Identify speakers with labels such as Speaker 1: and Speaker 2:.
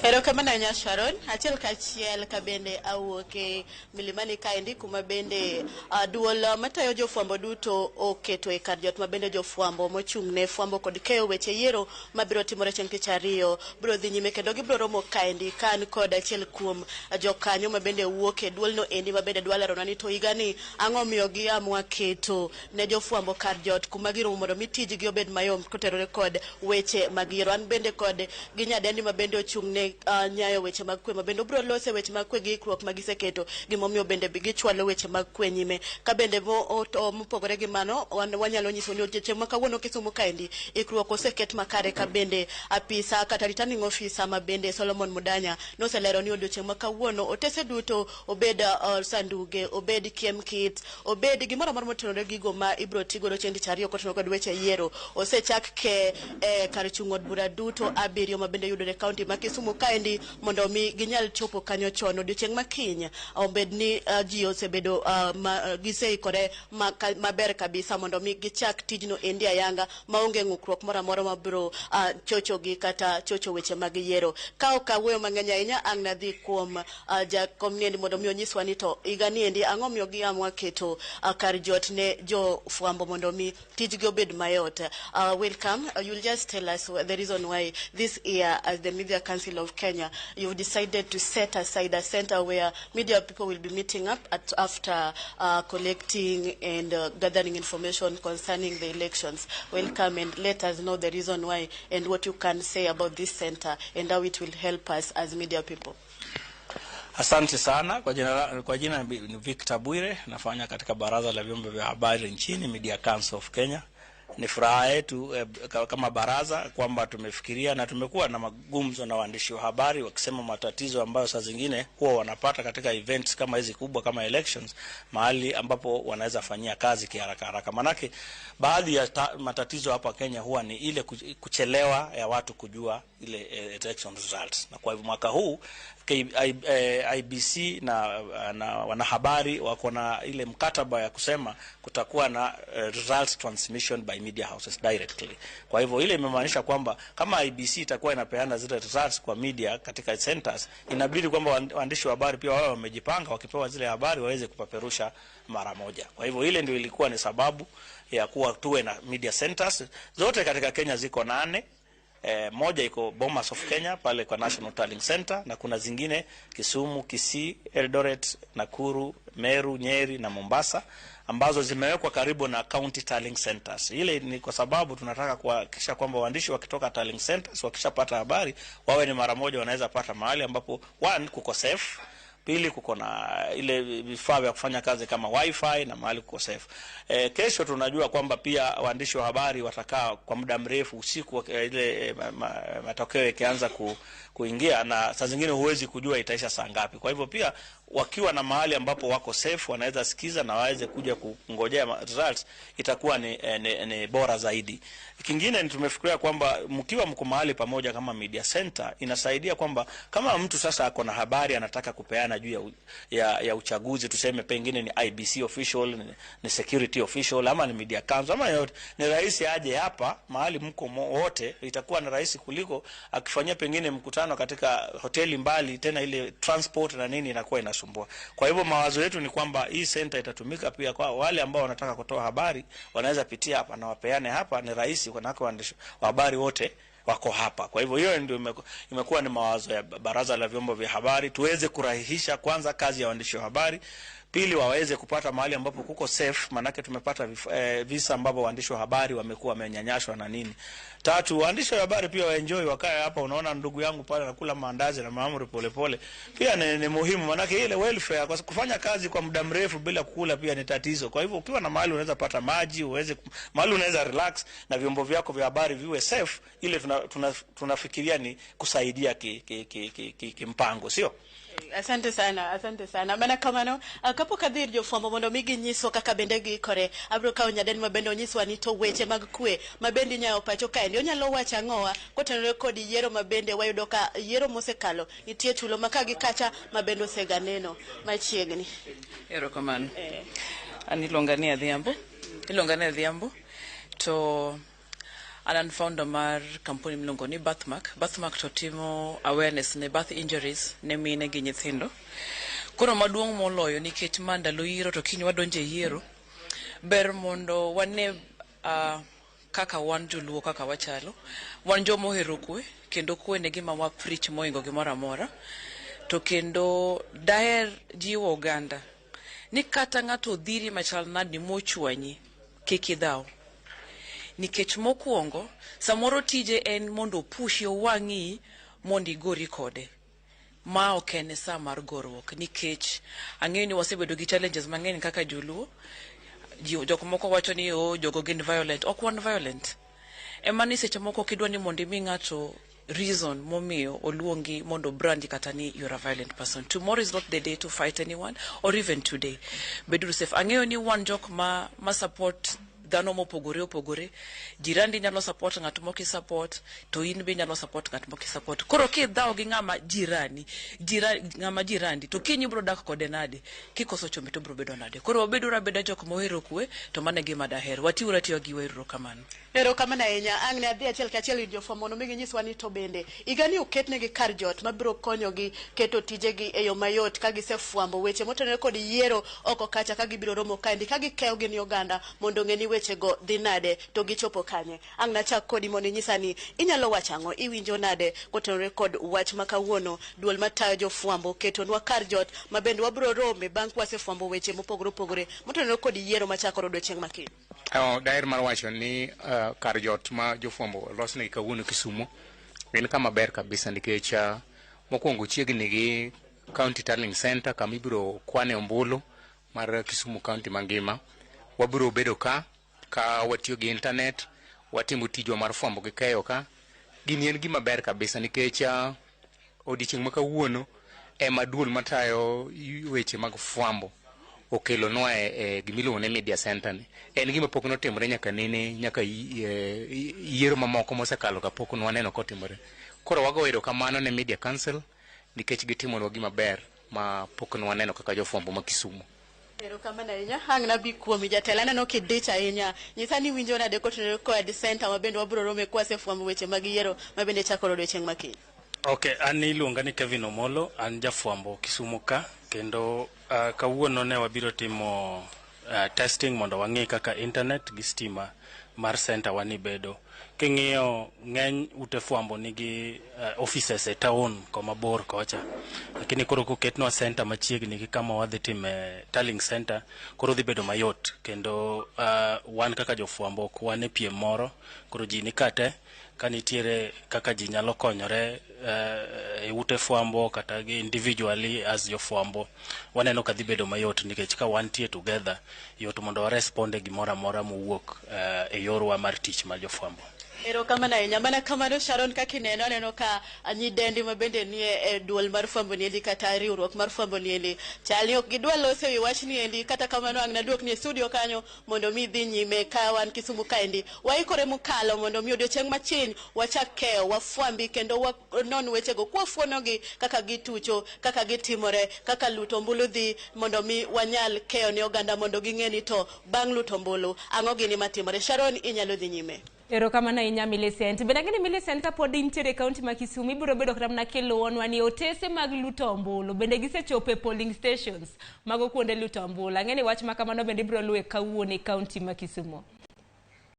Speaker 1: Erokamano ahinya, Sharon. Achiel kachiel ka bende awuok e Milimani kaendi, kuma bende duol matayo jofwambo duto oketo e kar jot ma bende jofwambo mochung' ne fwambo kod keyo weche yiero mabiro timore chieng' Tich Ariyo biro dhi nyime kendo gibiro romo kaendi, ka an kod achiel kuom jokanyo ma bende wuok e duolno endi ma bende dwa lerona ni to higani ang'o omiyo giamua keto ne jofwambo kar jot kuma giromo mondo mi tijgi obed mayom kotenore kod weche mag yiero. An bende kod gi nyadendi ma bende ochung' ne nyayo weche mag kwe, ma bende obiro lose weche mag kwe gi ikruok ma giseketo, gimomiyo bende gichwalo weche mag kwe nyime. Ka bende mopogore gi mano, wanyalo nyiso ni odiochieng' ma kawuono Kisumu kaendi ikruok oseket makare, ka bende apisa kata returning officer ma bende Solomon Mudanya noselero ni odiochieng' ma kawuono otese duto, obed sanduge, obed kiem kit, obed gimoro amora motenore gigo ma ibiro tigodo chieng' Tich Ariyo kotenore kod weche yiero, osechak ke e kar chung' od bura duto abiriyo ma bende yudore e kaunti ma Kisumu kaendi, mondo mi ginyal chopo kanyo chon odiochieng' ma kiny obed ni ji osebedo ma giseikore maber kabisa mondo mi gichak tijno endi ayanga maonge ng'ukruok moro amora mabiro chochogi kata chocho weche mag yiero. Ka ok awuoyo mang'eny ahinya, ang' nadhi kuom jakom niendi mondo mi onyiswa ni to higa niendi ang'o miyo giamua keto kar jot ne jofwambo mondo mi tijgi obed mayot. Welcome. You'll just tell us the reason why this year, as the Media Council of Kenya, you've decided to set aside a center where media people will be meeting up after collecting and gathering information concerning the elections. Welcome, and let us know the reason why and what you can say about this center and how it will help us as media people.
Speaker 2: Asante sana. Kwa jina ni Victor Bwire, nafanya katika Baraza la Vyombo vya Habari nchini, Media Council of Kenya. Ni furaha yetu kama baraza kwamba tumefikiria na tumekuwa na magumzo na waandishi wa habari wakisema matatizo ambayo saa zingine huwa wanapata katika events kama hizi kubwa kama elections, mahali ambapo wanaweza fanyia kazi kiharaka haraka. Manake baadhi ya matatizo hapa Kenya huwa ni ile kuchelewa ya watu kujua ile election results, na kwa hivyo mwaka huu IEBC na wanahabari wako na ile mkataba ya kusema kutakuwa na results transmission by media houses directly. Kwa hivyo ile imemaanisha kwamba kama IEBC itakuwa inapeana zile results kwa media katika centers, inabidi kwamba waandishi wa habari pia wawe wamejipanga, wakipewa zile habari waweze kupeperusha mara moja. Kwa hivyo ile ndio ilikuwa ni sababu ya kuwa tuwe na media centers zote katika Kenya ziko nane. Moja iko Bomas of Kenya pale kwa National Tallying Center, na kuna zingine Kisumu, Kisii, Eldoret, Nakuru, Meru, Nyeri na Mombasa ambazo zimewekwa karibu na county tallying centers. Ile ni kwa sababu tunataka kuhakikisha kwamba waandishi wakitoka tallying centers, wakishapata habari, wawe ni mara moja wanaweza pata mahali ambapo, one, kuko safe, pili, kuko na ile vifaa vya kufanya kazi kama wifi na mahali kuko safe. Kesho tunajua kwamba pia waandishi wa habari watakaa kwa muda mrefu usiku ile matokeo yakianza kuingia, na saa zingine huwezi kujua itaisha saa ngapi. Kwa hivyo pia wakiwa na mahali ambapo wako safe, wanaweza sikiza na waweze kuja kungojea results, itakuwa ni bora zaidi. Kingine ni tumefikiria kwamba mkiwa mko mahali pamoja kama media center, inasaidia kwamba kama mtu sasa ako na habari anataka kupeana juu ya uchaguzi, tuseme pengine ni IEBC official, ni security official ama ni media council ama yote, ni rahisi aje hapa mahali mko wote, itakuwa ni rahisi kuliko akifanyia pengine mkutano katika hoteli mbali, tena ile transport na nini inakuwa inasumbua. Kwa hivyo mawazo yetu ni kwamba hii center itatumika pia kwa wale ambao wanataka kutoa habari, wanaweza pitia hapa na wapeane hapa, ni rahisi kwa waandishi wa habari wote wako hapa. Kwa hivyo hiyo ndio imekuwa ni mawazo ya Baraza la Vyombo vya Habari, tuweze kurahisisha kwanza kazi ya waandishi wa habari, pili, waweze kupata mahali ambapo kuko safe, maanake tumepata visa ambapo waandishi wa habari wamekuwa wamenyanyaswa na nini. Tatu, waandishi wa habari pia waenjoy, wakae hapa. Unaona ndugu yangu pale anakula maandazi na mahamri polepole, pia ni muhimu, maanake ile welfare, kwa kufanya kazi kwa muda mrefu bila kukula pia ni tatizo. Kwa hivyo ukiwa na mahali unaweza pata maji, uweze mahali unaweza relax na vyombo vyako vya habari viwe safe, ile tunafikiria ni kusaidia kimpango, sio?
Speaker 1: Asante sana, asante sana. Mana kamano, kapok adhi ir jofwambo mondo mi ginyiswa kaka bende giikore, abiro kawo nyadendi ma bende onyiswa ni to weche mag kwe ma bende inyayo pacho kaendi onyalo wacho ang'owa kotenore kod yiero ma bende wayudo ka yiero mosekalo nitie tulo ma ka gi kacha ma bende oseganeno machiegni.
Speaker 3: Erokamano. An iluonga ni Adhiambo. Iluonga ni Adhiambo. To An an founder mar kampuni miluongo ni Birthmark. Birthmark to timo awareness ne birth injuries ne mine gi nyithindo. Koro maduong' moloyo, nikech ma ndalo yiero to kiny wadonjo e yiero, ber mondo wane kaka wan joluo, kaka wachalo. Wan joma ohero kwe, kendo kwe ne gima wa preach mohingo gimoro amora. To kendo daher jiwo oganda ni kata ng'ato odhiri machal nadi mochwanyi, kik idhaw. Nikech mokwongo, samoro tije en mondo opushi owang'i mondo igori kode. Ma ok en sa mar goruok, nikech ang'eyo ni wasebedo gi challenges mang'eny kaka joluo. Jok moko wacho ni, "Oh, jogo gin violent." Ok wan violent. Ema ni seche moko kidwa ni mondo imi ng'ato reason momiyo oluongi mondo brandi kata ni you're a violent person. Tomorrow is not the day to fight anyone, or even today. Beduru safe. Ang'eyo ni wan jok ma support dhano mopogore opogore. Jirandi nyalo support ng'at mok support, to in be nyalo support ng'at mok support. Koro kidhawo gi ng'ama jirani, ng'ama jirandi, to kiny ibiro dak kode nade? Kikoso chombi to biro bedo nade? Koro wabeduru abeda jok mohero kwe, to mano e gima daher. Watiuru atiyo gi wer kamano.
Speaker 1: Erokamano ahinya. Ang' ne adhi achiel kachiel ir jofwambo mondo mi ginyiswa ni to bende higani oketnegi kar jot mabiro konyogi keto tijegi e yo mayot ka gisefwambo weche motenore kod yiero oko kacha, ka gibiro romo kaendi ka gikeyo gi ni oganda mondo ong'e ni wechego dhi nade to gichopo kanye. Ang' nachak kodi mondo inyisa ni inyalo wacho ang'o, iwinjo nade kotenore kod wach ma kawuono duol matayo jofwambo oketonwa kar jot ma bende wabiro rome bang' kwasefwambo weche mopogore opogore motenore kod yiero machakore odiochieng' makiny.
Speaker 4: Oh, daher mar wacho ni kar jot ma jofwambo olosnegi kawuono Kisumu en kama ber kabisa, nikech mokwongo chiegni gi County Tallying Center, kama ibiro kwane ombulu mar Kisumu County mangima. Wabiro bedo ka watiyo gi internet, watimo tijwa mar fwambo gi keyo ka. Gini en gima ber kabisa, nikech odiochieng' ma kawuono ema duol matayo weche mag fwambo okelonwa e gimiluongo ni media center ni. En gima pok notimore nyaka nene, nyaka yiero mamoko mosekalo ka pok nwaneno kotimore. Koro wago erokamano ne Media Council nikech gitimonwa gima ber ma pok nwaneno kaka jofwambo ma Kisumu.
Speaker 1: Erokamano ahinya. Ang' nabi kuomi, jatelo. Aneno kidich ahinya. Nyisa ni winjo nade kotenore kod center ma bende wabiro rome kwasefwambo weche mag yiero ma bende chakore odiochieng' makiny.
Speaker 5: Ok, an iluonga ni Kevin Omolo, an jafwambo Kisumu ka, kendo kawuono ne wabiro timo testing mondo wang'i kaka internet gi stima mar center wani bedo. King'iyo, ng'eny ute fwambo nigi offices e town koma bor kocha, lakini koro koketnwa center machiegni gi kama wadhi time tallying center, koro dhi bedo mayot, kendo wan kaka jofwambo ok wan e piem moro. Koro ji ni kate ka nitiere kaka ji nyalo konyore e ute fwambo kata gi individually as jofwambo, waneno ka dhi bedo mayot, nikech ka wantie together, yot mondo warespond e gimoro amora mowuok e yorwa mar tich mar jofwambo.
Speaker 1: Erokamano ahinya. Mana kamano, Sharon, kaka ineno, aneno ka nyidendi ma bende nie e duol mar fwambo niendi kata riwruok mar fwambo niendi chal ni ok gidwa loso ewi wach niendi. Kata kamano, ang' naduok ni e studio kanyo mondo mi dhi nyime. Ka wan Kisumu kaendi, waikore mokalo mondo mi odiochieng' machiny wachak keyo, wafwambi kendo wanon wechego kwafuonogi kaka gitucho, kaka gitimore, kaka luto ombulu dhi, mondo mi wanyal keyo ne oganda mondo ging'e ni to bang' luto ombulu ang'o gini matimore. Sharon, inyalo dhi nyime.
Speaker 6: Erokamano ahinya, Millicent. Bende ang'e ni, Millicent, kapod intiere e kaunti ma Kisumu, ibiro bedo kata mana kiluwonwa ni otese mag luto ombulu bende gisechopo e polling stations mago kuonde luto ombulu. Ang'e ni wach ma kamano bende ibiro luwe kawuono e kaunti ma Kisumu.